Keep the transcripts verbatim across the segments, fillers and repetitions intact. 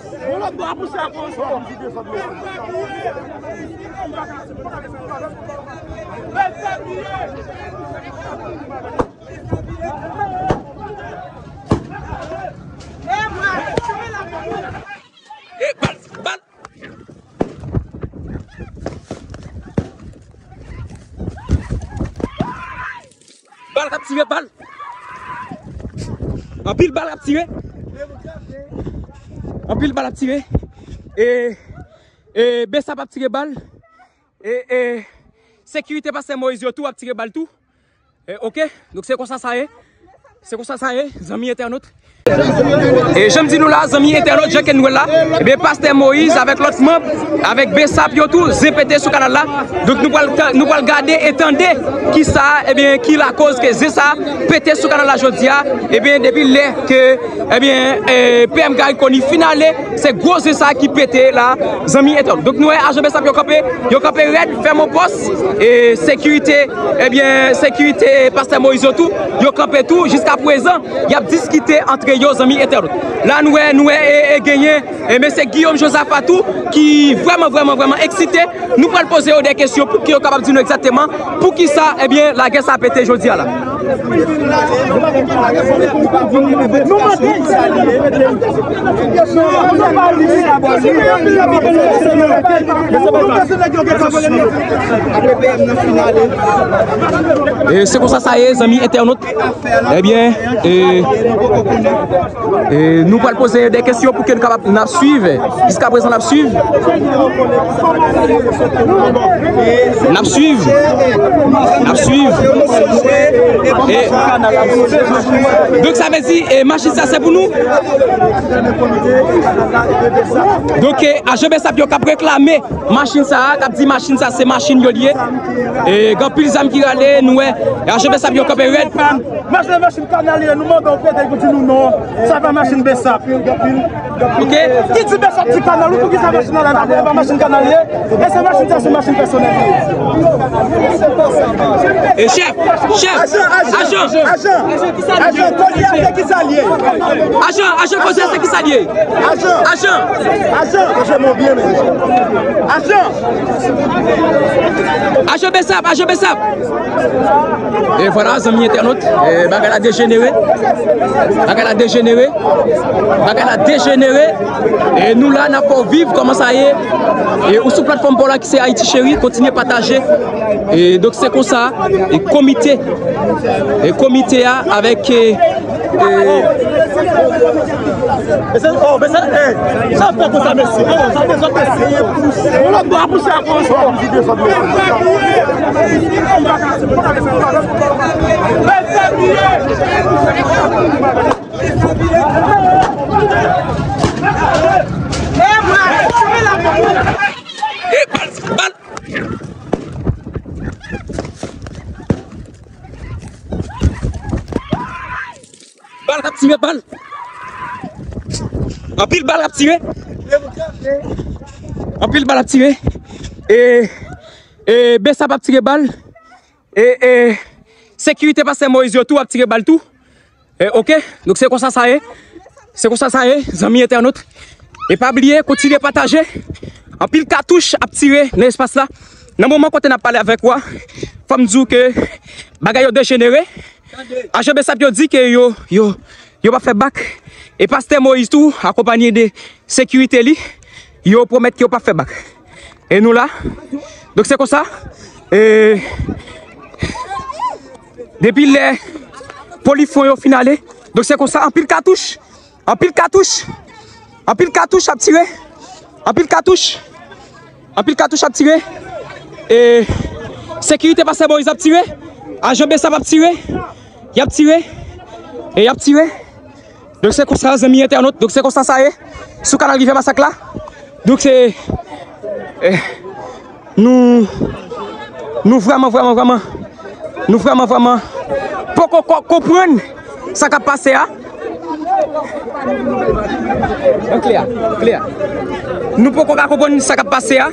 E bal, bal. Bal k ap tire, bal. Anpil bal k ap tire. Anpil bal ap tire. E, e, Besap ap tire bal. E, e, sekirite pastè Moyiz yo tou ap tire bal tou. E, oke, donk se konsa sa ye. Se konsa sa ye, zanmi entènot. E jan m di nou la, zanmi entènot, jan ke nou wè la, ebyen, pastè Moyiz avèk lòt manm, avèk Besap yo tou, zen pete sou kanal la. Donk nou pral, nou pral gade e tande kisa, ebyen, ki lakoz ke zen sa pete sou kanal la jodi a. Ebyen, depi lè ke, ebyen, e, P M Garry Conille fin ale, se gwo zen sa ki pete la, zanmi entènot. Donk nou wè ajan Besap yo kanpe, yo kanpe rèd, fèmen pòs, e sekirite, ebyen, sekirite pastè Moyiz yo tou, yo kanpe tou, jiska prezan, y ap diskite antre yo, zanmi entènot. La nou wè, nou wè, e, e genyen, e mesye Guillaume Josaphat tou, ki vrèman, vrèman, vrèman eksite. Nou pral poze yo de kesyon pou ke yo kapab di nou egzakteman poukisa, ebyen, lagè sa pete jodi a la. E se konsa sa ye, zanmi entènot. Ebyen, e, e nou pral poze de kesyon pou ke nou kapab, n ap swiv. Jiska prezan, n ap swiv. N ap swiv. N ap swiv. E, donk, sa vle di, e, machin sa, se pou nou. Donk, e, ajan Besap yo k ap reklame machin sa a, k ap di machin sa, se machin yo l ye. E, gen anpil zam ki rale, nou wè. E ajan Besap yo kanpe rèd. Machin, machin kanal ye, nou mande w pede pou di nou non. Sa pa machin Besap. Ok? Ki di Besap di kanal, ou pou ki sa machin nan la, e pa machin kanal ye? E se machin sa, se machin pèsonèl li ye. E chèf, chèf, ajan, ajan, ajan, ajan, koze a se ki sa l ye? Ajan, ajan, koze a se ki sa l ye? Ajan, ajan, ajan, ajan, ajan, ajan Besap, ajan Besap. E vwala, zanmi entènot, e, bagay la dejenere. Bagay la dejenere. Bagay la dejenere. E nou la, n ap fè w viv kòman sa ye. E ou sou platfòm pa w la ki se Ayiti Cheri, kontinye pataje. E donk, se konsa, e komite, e komite a avèk, e, E se, oh, men se, eh, sa fè konsa, mesye. Oh, sa fè konsa, mesye. Yon lòt bò a pouse a konsa. E bal, bal. Bal k ap tire, bal. Anpil bal k ap tire. Anpil bal ap tire. E, e, Besap ap tire bal. E, e, sekirite pastè Moyiz yo tou ap tire bal tou. E, oke, donk se konsa sa ye. Se konsa sa ye, zanmi entènot. E pa bliye, kontinye pataje. Anpil katouch ap tire nan espas la. Nan moman kote n ap pale avèk ou a, fò m di w ke bagay yo dejenere. Ajan Besap yo di ke yo, yo, yo p ap fè bak. E pastè Moyiz tou, akonpanye de sekirite li, yo pwomèt ke yo p ap fè bak. E nou la. Donk se konsa. E depi lè polifwon yo fin ale. Donk se konsa, anpil katouch. Anpil katouch. Anpil katouch ap tire. Anpil katouch. Anpil katouch ap tire. E sekirite pastè Moyiz ap tire. Ajan Besap ap tire. Y ap tire. E y ap tire. Donk se konsa, zanmi entènot. Donk se konsa sa ye. Sou kanal Rivyè Masak la. Donk se, eh, nou, nou vrèman, vrèman, vrèman, nou vrèman, vrèman poko ko-, konprann sa k ap pase a. An klè, klè. Nou poko ka konprann sa k ap pase a.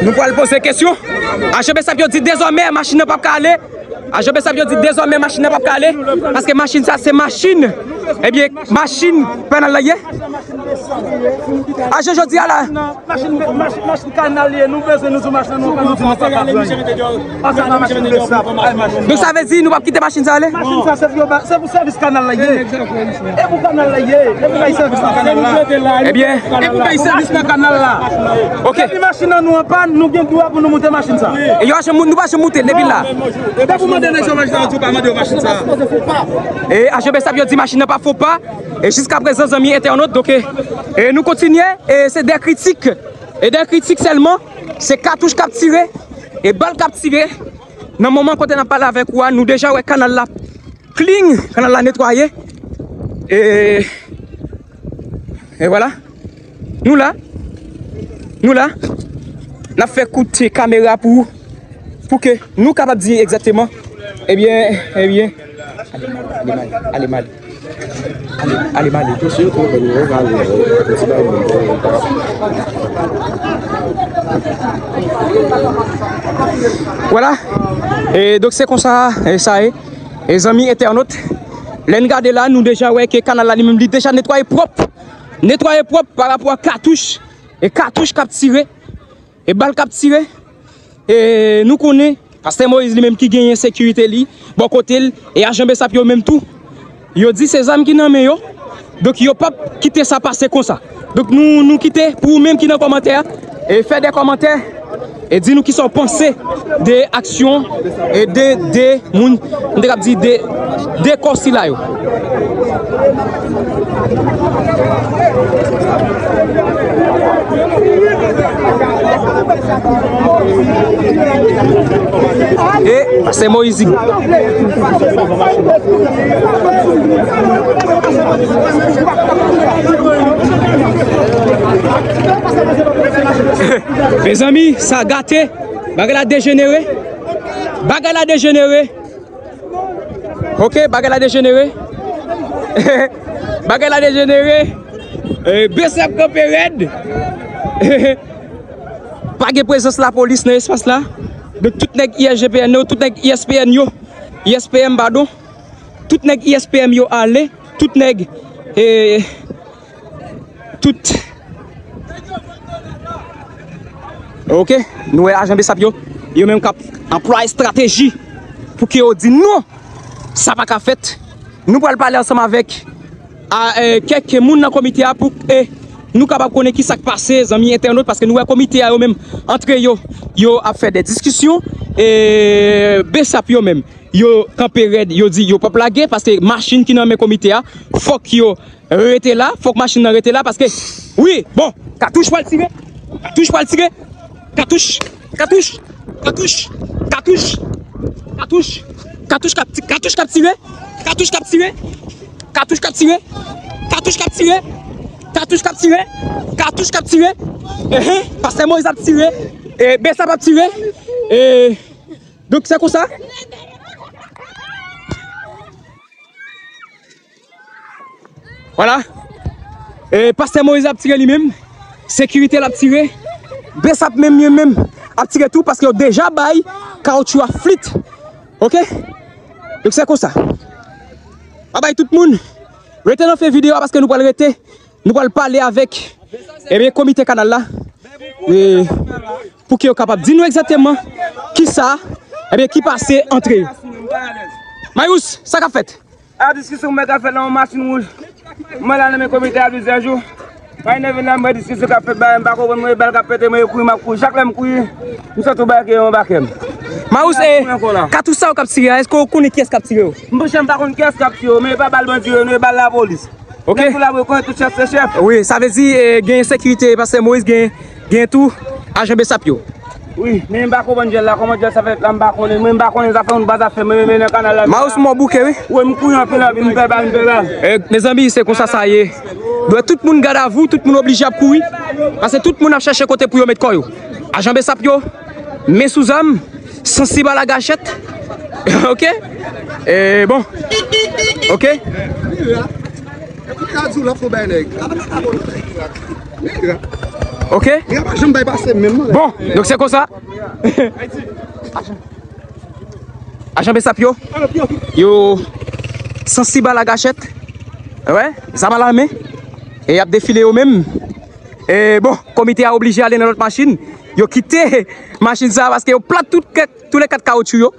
Nou pral poze kesyon. Ajan Besap yo di dezòmè machin nan p ap ka ale. Ajan BSAP yo di dezòmè machin nan p ap ka ale, paske machin sa se machin, ebyen, machin kanal la ye. Ajan jodi a la. Machin, machin, machin kanal ye, nou bezwen nou sou machin nan, nou pa nou sou machin nan. Donk sa vle di nou p ap kite machin sa ale? Machin sa se pou yo ba, se pou sèvis kanal la ye. E pou kanal la ye. E pou bay sèvis nan kanal la. Ebyen. E pou bay sèvis nan kanal la. Ok. Depi machin nan nou an pann, nou gen dwa pou nou moute machin sa. E yo pa janm, nou pa janm moute depi la. Depi w mande nèg sa machin sa, ou pa mande yo machin sa. E ajan BSAP yo di machin nan pa fo pa. E jiska prezan, zanmi entènot, donk, e, e nou kontinye, e se de kritik. E de kritik sèlman, se katouch k ap tire, e bal k ap tire. Nan moman kote n ap pale avèk ou a, nou deja wè kanal la clean, kanal la netwaye. E, e vwala. Nou la. Nou la. N ap fè koute kamera pou, pou ke nou kapab di egzakteman. Ebyen, ebyen. Ale, ale, ale, ale, ale. Ale, ale, ale. Vwala. E donk se konsa, e sa ye. E zanmi entènot, lè n gade la, nou deja wè ke kanal la li menm, li deja netwaye pwòp. Netwaye pwòp pa rapò a katouch. E katouch k ap tire. E bal k ap tire. E nou konnen, pastè Moïse li menm ki genyen sekirite li, bò kote l, e ajan BSAP yo menm tou. Yo di se zam ki nan men yo. Donk, yo p ap kite sa pase konsa. Donk, nou, nou kite pou ou menm ki nan kòmantè a, e fè de kòmantè, e di nou kisa w panse de aksyon, e de, de moun, m te kab di de, de kò sila yo. E pastè Moïse. Mezanmi, sa gate. Bagay la dejenere. Bagay la dejenere. Ok, bagay la dejenere. Bagay la dejenere. E, BSAP kanpe rèd. Pa gen prezans lapolis nan espas la. Donk, tout nèg I S G P N yo, tout nèg I S P N yo, I S P M, padon. Tout nèg I S P M yo ale. Tout nèg, e, tout. Ok, nou wè ajan BSAP yo, yo menm k ap anplwaye estrateji pou ke yo di non, sa pa ka fèt. Nou pral pale ansanm avèk, a, e, kèk moun nan komite a pou, e, nou kapab konnen kisa k pase, zanmi entènot, paske nou wè komite a yo menm, antre yo, yo ap fè de diskisyon, e, BSAP yo menm, yo kanpe rèd, yo di yo p ap lage, paske machin ki nan men komite a, fòk yo rete la, fòk machin nan rete la, paske, wi, bon, katouch pral tire, katouch pral tire, katouch, katouch, katouch, katouch, katouch, katouch k ap ti-, katouch k ap tire, katouch k ap tire, katouch k ap tire, katouch k ap tire, katouch k ap tire, katouch k ap tire, ehe, pastè Moïse ap tire, e, BSAP ap tire, e, donk, se konsa. Vwala. E, pastè Moïse ap tire li menm. Sekirite l ap tire. BSAP menm, yo menm ap tire tou paske yo deja bay kawotchou a flit. Ok? Donk, se konsa. Babay tout moun. Rete nan fen videyo a paske nou pral rete. Nou pral pale avèk, ebyen, komite kanal la, e, pou ke yo kapab di nou egzakteman kisa, ebyen, ki pase antre yo. Mayous, sa k ap fèt? A, diskisyon mwen k ap fèt nan yon machin wouj. Mwen la nan men komite a plizyè jou. Mwen vin la, mwen diskisyon k ap fèt, bagay m pa konprann, mwen bal k ap pete, mwen kouri, m ap kouri. Chak lè m kouri, m santi yon bagay ki anba kè m. Mayous, e, katouch sa yo k ap tire a, èske w konnen kiyès k ap tire yo? Monchè, m pa konn kiyès k ap tire yo, men e pa bal bandi yo, non, e bal lapolis. Ok. Nèg yo la pou yo konnen tout chèf se chèf. Wi, sa vle di, e, gen sekirite, pastè Moïse, gen, gen tou ajan BSAP yo. Wi, men m pa konprann jèl la, kòman jèl sa fèt la, m pa konnen, mwen m pa konnen zafè moun, pa zafè mwen, men nan kanal la. Mayous mò bouke, wi. Wi, m kouri anpil, anpil, m pè bal, m pè bal. E, mezanmi, se konsa sa ye. Dwe tout moun gadavou, tout moun oblije ap kouri, paske tout moun ap chèche kote pou yo met kò yo. Ajan BSAP yo, men sou zam, sansib a la gachèt. Ok? E, bon. Ok? Ok? Bon, donk se konsa. Ajan besap yo, yo sansib a lagachèt. Wè, zam a la men. E y ap defile yo menm. E bon, komite a oblije ale nan lòt machin. Yo kite machin sa a paske yo plat tout kèk, tou le kat kawotchou yo.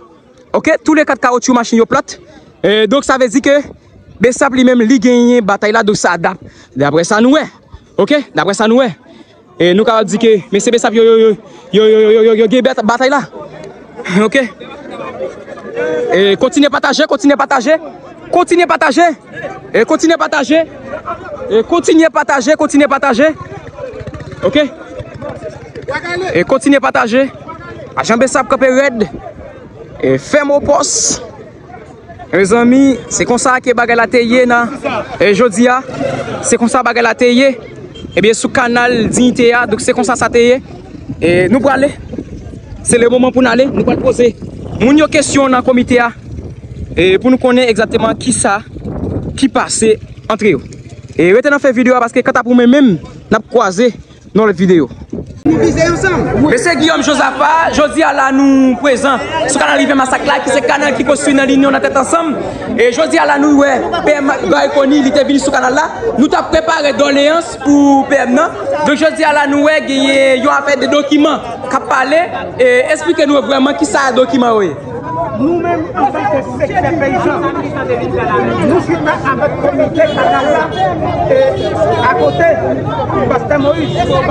Oke, tou le kat kawotchou machin yo plat. E donk sa vle di ke besap li menm li genyen batay la, donk sa dap, daprè sa nou wè. Oke, daprè sa nou wè. E nou kapab di ke mesye besap yo, yo, yo, yo, yo, yo, yo, yo gen bat- batay la. Oke. E kontinye pataje, kontinye pataje. Kontinye pataje. E kontinye pataje. E kontinye pataje, kontinye pataje. Oke. E kontinye pataje. Ajan besap kanpe rèd. E fèm o pòs. Mezanmi, se konsa ke bagay la te ye nan e jodi a. Se konsa bagay la te ye. Ebyen, sou kanal Diyite a, donk se konsa sa te ye. E nou prale. Se le moman pou n ale. Nou pral poze moun yo kesyon nan komite a. E pou nou konnen egzakteman kisa ki pase antre yo. E rete nan fen videyo a paske kanta pou mwen menm, n ap kwaze nan lòt videyo. Nou vize ansanm. Mesye Guillaume Josaphat, jodi a la nou prezan sou kanal Rivyè Masak la, ki se kanal ki konstwi nan linyon nan tèt ansanm. E jodi a la nou wè P M Guy Conille, li te vini sou kanal la. Nou t ap prepare doleyans pou P M nan. Donk jodi a la nou wè genyen yon afè de dokiman k ap pale. E eksplike nou vrèman kisa dokiman yo ye. Nou menm, antanke sektè peyizan, nou chita avèk komite kanal la, e akote Pastè Moyiz, nou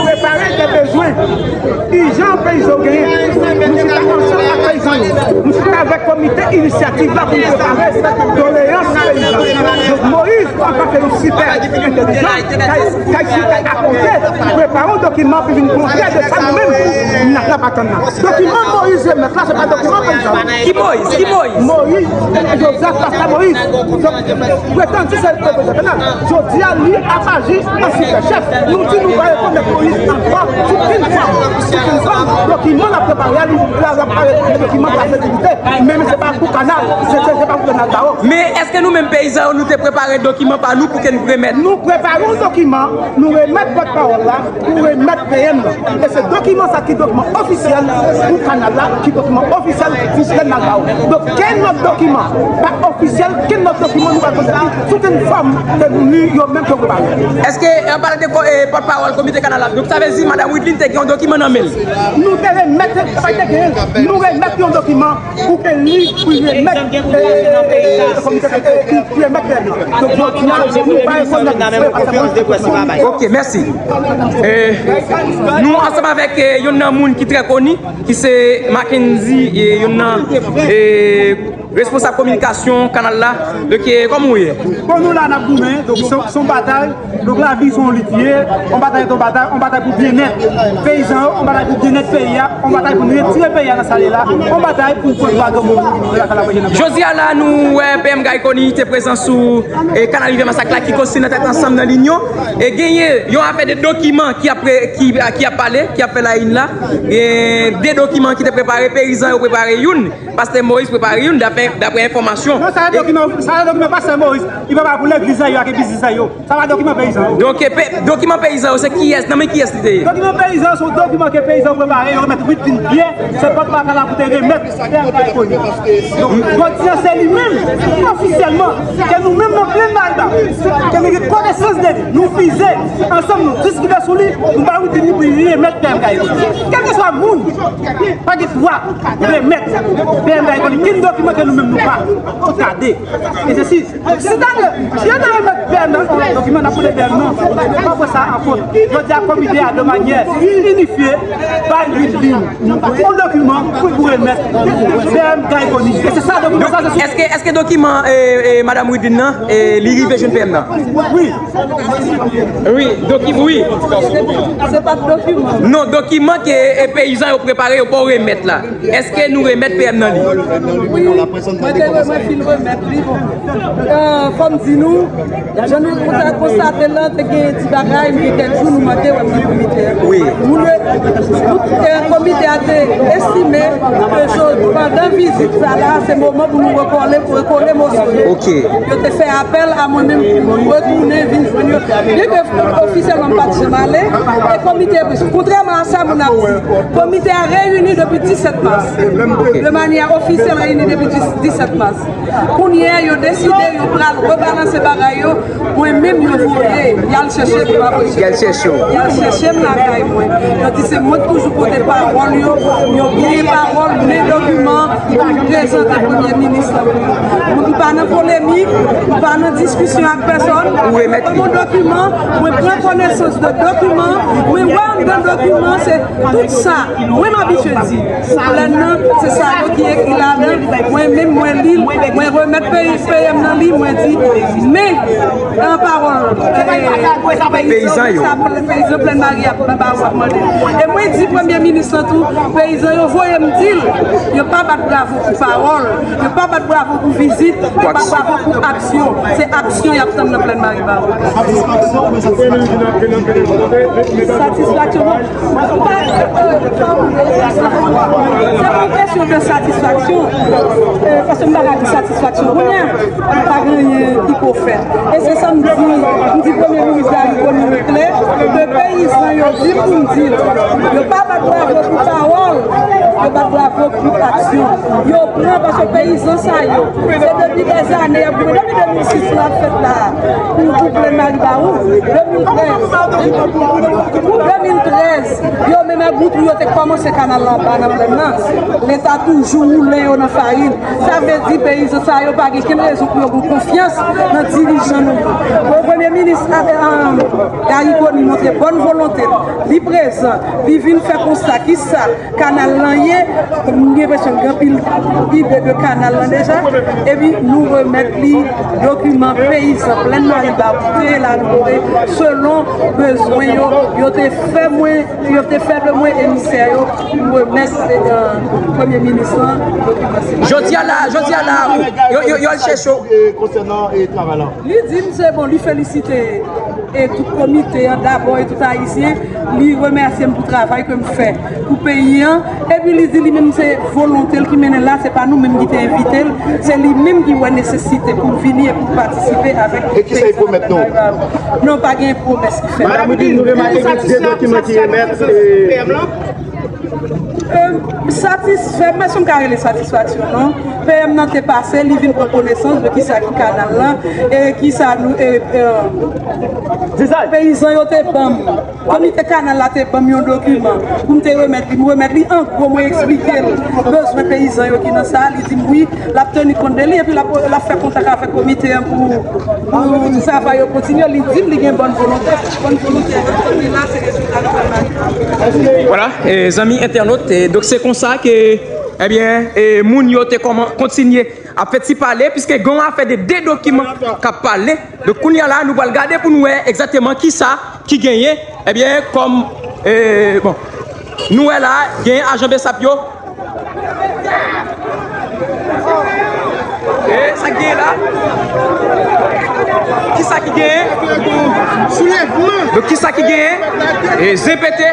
prepare de bezwen ijan peyizan yo genyen. Nou chita ansanm ak peyizan yo. Nou chita avèk komite inisyativ la pou nou prepare doleyans peyizan. Donk, Moyiz, antanke yon sipè entèlijan, kay, kay chita akote, prepare yon dokiman pou vin kontrè de sa nou menm n ap atann nan. Dokiman Moyiz remèt la, se pa dokiman peyizan. Ki Moyiz? Ki Moyiz? Moyiz, Joseph Pastè Moyiz. Donk, pretann se pwofesè kanal. Jodi a, li ap aji an sipè chèf. Nou di nou pa rekonèt Moyiz ankò sou kenn fòm. Sou kenn fòm, dokiman l ap prepare a, li, l ap, l ap pare dokiman pa sekirite. Men, men se pa pou kanal, se, se, se pa pou kanal ba yo. Men èske nou menm peyizan yo, nou te prepare dokiman pa nou pou ke n remèt? Nou prepare yon dokiman, nou remèt pòtpawòl la, pou remèt P M nan. E se dokiman sa ki dokiman ofisyèl pou kanal la, ki dokiman ofisyèl pou P M nan ba yo. Donk, kenn lòt dokiman pa ofisyèl, kenn lòt dokiman nou pa konn sou kenn fòm ke nou, yo menm ke yo prepare. Èske, e, an palan de ko-, e, pòtpawòl komite kanal la, donk sa vle di Madanm Widline te gen yon dokiman nan men l? Nou te remèt, sa pa te gen, nou remèt yon dokiman pou ke li, pou remèt, e, komite, e, pou remèt P M nan. Donk, jodi a, nou pa rekonèt. Ok, mèsi. E, nou ansanm avèk, e, youn nan moun ki trè koni, ki se Mackendy, e, youn nan, e, responsab kominikasyon kanal la. Donk, e, kòman w ye? Bon, nou la, n ap goumen. Donk, se, se yon batay. Donk, lavi se yon lit li ye. On batay, se yon batay, on batay pou byennèt peyizan yo, on batay pou byennèt peyi a, on batay pou nou retire peyi a nan sa l ye la, on batay pou pran dwa granmoun nan lakay la pou jenès. Jodi a la, nou wè P M Guy Conille te prezan sou, e, kanal Rivyè Masak la ki konstwi nan tèt ansanm nan linyon. E genyen yon afè de dokiman ki ap pre-, ki, ki ap pale, ki ap fè la in la. E de dokiman ki te prepare, peyizan yo prepare youn, Pastè Moyiz prepare youn, daprè, daprè enfòmasyon. Non, sa se dokiman, sa se dokiman Pastè Moyiz, li prepare pou legliz yo ak biznis yo. Sa pa dokiman peyizan yo. Donk, e, pe-, dokiman peyizan yo, se kiyès, nan men kiyès li te ye? Dokiman peyizan yo, se yon dokiman ke peyizan yo prepare, yo remèt Widline Pierre, se pòtpawòl la pou te remèt P M Guy Conille. Donk, jodi a, se li menm, ofisyèlman, ke nou menm nan plen Mariba, ke nou gen konesans de li, nou fize, ansanm nou diskite sou li, nou ba Widline li pou li remèt P M Guy Conille. Kèlkeswa moun, pa gen dwa remèt P M Guy Conille, kenn dokiman ke nou menm nou pa gade. E se si, sitadin, si yo ta remèt P M nan yon dokiman, n ap konnen P M nan pa pran sa an kont. Jodi a, komite a, de manyè inifye, bay Widline yon dokiman pou, pou remèt P M Guy Conille. E se sa, dokiman sa, se sou. Èske, èske dokiman, e, e, Madanm Widline nan, e, li rive jwenn P M nan? Wi. Wi, doki-, wi. Se pa dokiman. Non, dokiman ke, e, peyizan yo prepare, yo pa remèt la. Èske nou remèt P M nan li? Mwen te, mwen fin remèt li, bon. Euh, fò m di nou, jan nou konsta-, konstate l lan, te gen ti bagay, m gen kèk jou nou manke wè m nan komite a. Wi. Moun yo, tout, euh, komite a te estime ke pandan vizit sa la, se moman pou nou rekole, pou rekole mòso yo. Ok. Yo te fè apèl a mwen menm pou mwen retounen vin jwenn yo. Byenke ofisyèlman m pa t janm ale, e komite, kontrèman a sa moun ap di, komite a reyini depi disèt mas. Ok. De manyè ofisyèl, reyini depi dis-, disèt mas. Kounye a, yo deside, yo pral rebalanse bagay yo. Mwen menm, yo voye, y al chèche m, yo pa voye chèche m. Y al chèche w. Y al chèche m lakay mwen. Yo di se mwen ki toujou pote pawòl yo. Yo genyen pawòl, men dokiman pou m prezante premye minis lan. Mwen, m pa nan polemik, m pa nan diskisyon ak pèsòn. Mwen pran yon dokiman, mwen pran konesans de dokiman, mwen wè anndan dokiman, se tout sa. Mwen, m abitye di, Plèn nan, se sa yo ki ekri ladan. Mwen menm, mwen li l, mwen remèt peyi, P M nan li, mwen di, men, an pawòl, eh, peyizan yo, sa pl-, peyizan Plèn Mari ap, ap, ap mande. E mwen di premye minis lan tou, peyizan yo voye m di l, yo pa bat bravo pou pawòl, yo pa bat bravo pou vizit, yo bat bravo pou aksyon. Se aksyon y ap tann nan Plèn Mari ba ou. Satisfaksyon, bon, se pa yon kesyon de satisfaksyon, eh, paske m pa ka di satisfaksyon. Kounye a, pa gen anyen ki ko fèt. E se sa m di, m di Premye Minis Garry Conille klè, ke peyizan yo di m pou m di l, yo pa bat bravo pou pawòl, yo bat bravo pou aksyon. Yo pran, paske peyizan sa yo, se depi dèzane y ap goumen, depi de mil sis la ap fèt la, pou, pou Plèn Mari ba ou, de mil trèz. De mil trèz, yo menm ak Boutrou yo te kòmanse kanal la anba nan Plèn nan. Leta toujou woule yo nan farin. Sa vle di peyizan sa yo pa gen kenn rezon pou yo gen konfyans nan dirijan nou yo. Bon, Premye Minis, eh, eh, Garry Conille montre bòn volonte l. Li prezan, li vin fè konsta ki sa kanal lan ye, m gen enpresyon gen anpil ide de kanal lan deja, epi nou remèt li dokiman peyizan Plèn Mari ba ou te elabore selon bezwen yo, yo te fè mwen, yo te fè de mwen emisè yo pou remèt, eh, Premye Minis lan dokiman sila. Jodi a la, jodi a la, yo, yo, yo al chèche w. Konsènan, eh, travay lan. Li di m se bon, li felisite e tout komite an dabò e tout Ayisyen, li remèsye m pou travay ke m fè pou peyi an, epi li di li menm se volonte l ki mennen l la, se pa nou menm ki te envite l, se li menm ki wè nesesite pou l vini e pou l patisipe avèk. E kisa li pwomèt nou? Non, pa gen pwomès ki fèt. Madan Boutrou, nou remake gen de dokiman ki remèt, eh, Euh, satisfè, m pa si m ka rele satisfaksyon, non. P M nan te pase, li vin pran konesans de kisa ki kanal lan, e kisa nou, e, e, peyizan yo te ban m. Komite kanal la te ban m yon dokiman pou m te remèt li. M remèt li an gwo, mwen eksplike l bezwen peyizan yo ki nan sa, li di m wi, l ap teni kont de li, epi l ap, l ap fè kontak avèk komite an pou, pou travay yo kontinye. Li di m li gen bòn volonte, bòn volonte a ap tande la, se rezilta nou pral mande. Vwala, e, zanmi entènot, e, donk se konsa ke, ebyen, e, moun yo te kòman-, kontinye ap fè ti pale, piske gen yon afè de de dokiman k ap pale. Donk, kounye a la, nou pral gade pou nou wè egzakteman kisa ki genyen, ebyen, kòm, e, bon, nou wè la, gen ajan BSAP yo. E sa k genyen la? Kisa ki genyen? Soulèvman. Donk, kisa ki genyen? E zen pete.